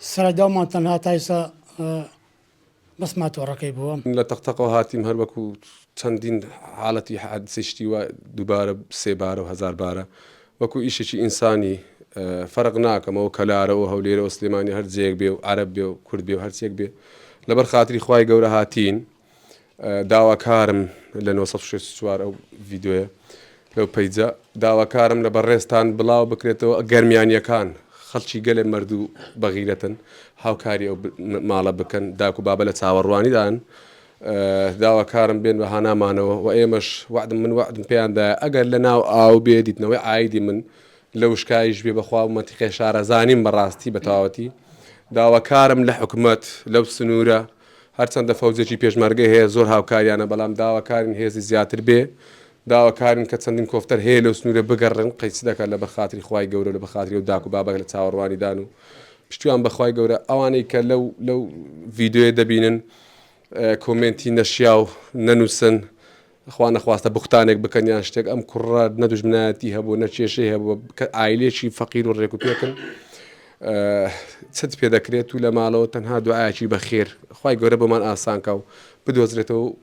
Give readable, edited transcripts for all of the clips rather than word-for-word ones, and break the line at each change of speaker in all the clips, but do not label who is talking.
سەرەداومان تەنها تا ئیستا بەس ماتۆڕەکەی بووە.
من لە تەقتەقەوە هاتیم هەر وەکو چەندین حاڵەتی حادسەی شتی وا دووبارە سێبارە و هەزاربارە وەکو ئیشێکی ئینسانی فەرق ناکەم ئەوە کەلارە ئەوە هەولێرە ئەوە سلێمانی هەر جێیەک بێ و عەرەب بێ و کورد بێ و هەرچیەک بێ لەبەر خاتری خوای گەورە هاتین داواکارم لە 964 ئەو ڤیدۆیە لەو پەیجە داواکارم لە بەڕێزتان بڵاو بکرێتەوە گەرمیانیەکان خەڵکی گەلێ مەرد و بەغیرەتن هاوکاری ئەو ماڵە بکەن داک و بابە لە چاوەڕوانیدان داواکارم بێن بە هانامانەوە و ئێمەش وعدم من وعدم پێیاندایە ئەگەر لە ناو ئاو بێ دیتنەوەی عایدی من لە وشکاییش بێ بەخوا و مەنتیقێ شارەزانیم بەڕاستی بەتەواوەتی داواکارم لە حکومەت لەو سنوورە هەرچەندە فەوجێکی پێشمەرگەی هەیە زۆر هاوکاریانە بەڵام داواکارین هێزی زیاتر بێ داواکارین کە چەندین کۆفتەر هەیە لەو سنوورە بگەڕن قەیچ دەکات لەبەر خاتری خوای گەورە لەبەر خاتری ئەو داک و بابە لە چاوەڕوانیدان و پشتیوان بەخوای گەورە ئەوانەی کە لەو لەو ڤیدیۆیە دەبینن کۆمێنتی نەشیاو نەنووسن خوا نەخواستە بوختانێک بکەن یان شتێک ئەم کوڕە نە دوژمنایەتی هەبوو نە کێشەی هەبوو کە ئایلێکی فەقیر و ڕێک و پێکن چت پێ دەکرێت و لە ماڵەوە تەنها دوعایەکی بەخێر خوای گەورە بۆمان ئاسانکا و بدۆزرێتەوە و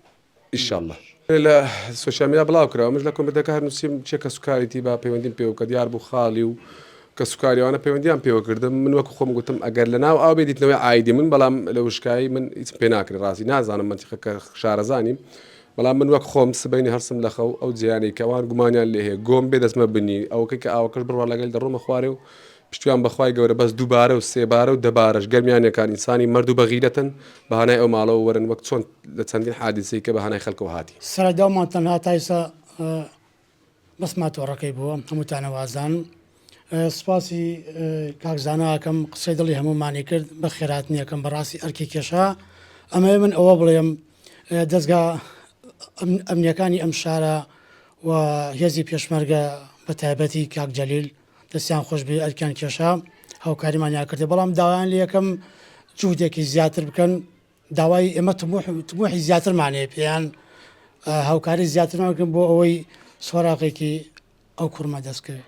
ئیشەڵڵا. لە سۆشیال میدیا بڵاو کراوە منش لە کۆمێنتەکە هەر نووسیم کێ کەسوکاریتی با پەیوەندیم پێوە کە دیار بوو خاڵی و کەسوکاری ئەوانە پەیوەندیان پێوە کردم من وەکو خۆم گوتم ئەگەر لە ناو ئاو بێ دیتنەوەی عایدی من بەڵام لە وشکایی من هیچم پێ ناکرێ ڕاستی نازانم مەنتیقەکە شارەزانیم بەڵام من وەک خۆم سبەینێ هەڵسم لە خەو ئەو جێیانەی کە ئەوان گومانیان لێ هەیە گۆم بێ دەچمە بنی ئەوەکەی کە ئاوەکەش بڕوا لەگەل دەڕۆمە خوارێ و پشتیان بە خوای گەورە بەس دووبارە و سێبارە و دەبارەش گەرمیانیەکان ئینسانی مەرد و بەغیرەتن بە هانای ئەو ماڵەوە وەرن وەک چۆن لە چەندین حادیسەی کە بە هانای خەلکەوە هاتی.
سەرەداومان تەنها تا ئیستا بەس ماتۆڕەکەی بووە هەمووتانە وازان سوپاسی کاک زانا ئەکەم قسەی دڵی هەموومانی کرد بە خێراتنی ئەکەم بەڕاستی ئەرکی کێشا ئەمەوێ من ئەوە بڵێم دەستگا ئەمنیەکانی ئەم شارە و هێزی پێشمەرگە بە تایبەتی کاک جەلیل دەستیان خۆش بێ ئەرکیان کێشا هاوکاریمانیان کردێ بەڵام داوایان لە یەکەم جوودێکی زیاتر بکەن داوای ئێمە تموحی زیاترمان هەیە پێیان هاوکاری زیاترمان بکەن بۆ ئەوەی سۆراغێکی ئەو کوڕمە دەستکەوێت.